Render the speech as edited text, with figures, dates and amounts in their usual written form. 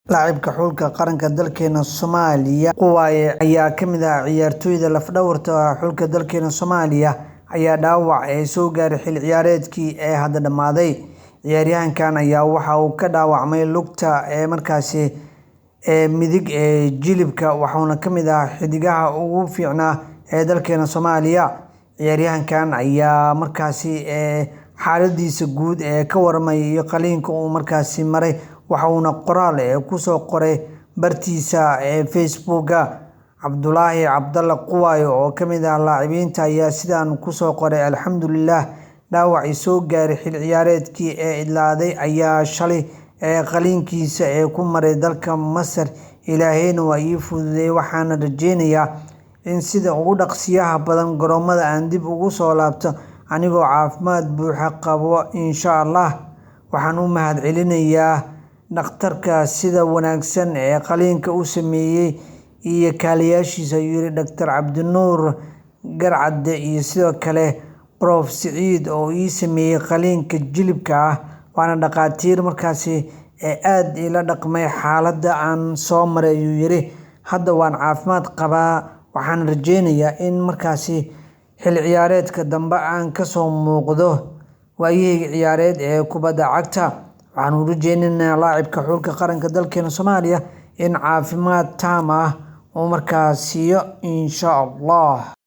Laacibka xulka qaranka dalkeena Soomaaliya Quwaye ayaa ka mid ah ciyaartoyda laf-dhabarta u ah xulka dalkeena Soomaaliya ayaa dhaawac soo gaaray xilli ciyaareedkii ee hadda dhammaaday. Ciyaaryahankan ayaa waxa uu ka dhaawacmay lugta markaasi midig ee jilibka, wuxuuna ka mid ahaa xiddigaha ugu fiicnaa ee dalkeena Soomaaliya. Ciyaaryahankan ayaa markaasi xaaladiisa guud ka warramay iyo qaliinka uu markaasi maray, waxa uuna qoraal kusoo qoray bartiisa Facebook-ga. Cabdulaahi Cabdalla Quwaye oo ka mid ah laacibiinta ayaa sidaan kusoo qoray: Alxamdulillaah, dhaawac i soo gaaray xilli ciyaareedkii ee idlaaday ayaa shalay qaliinkiisa ku maray dalka Masar, Ilaahayna waa ii fududeeyay, waxaana rajeynayaa in sida ugu dhaqsiyaha badan garoomada aan dib ugu soo laabto anigoo caafimaad buuxa qaba insha Allah. Waxaan u mahadcelinayaa dhakhtarka sida wanaagsan ee qaliinka u sameeyay iyo kaaliyaashiisa, ayuu yiri Dr. Cabdinuur Garcade, iyo sidoo kale Prof Siciid oo ii sameeyay qaliinka jilibka ah, waana dhakhaatiir markaasi aad ila dhaqmay xaaladda aan soo maray, ayuu yiri. Hadda waan caafimaad qabaa, waxaan rajeynayaa in markaasi xilli ciyaareedka dambe aan kasoo muuqdo waayihii ciyaareed ee kubadda cagta. Waxaan u rajeynaynaa laacibka xulka qaranka dalkeena Soomaaliya in caafimaad taam ah uu markaas siiyo insha Allah.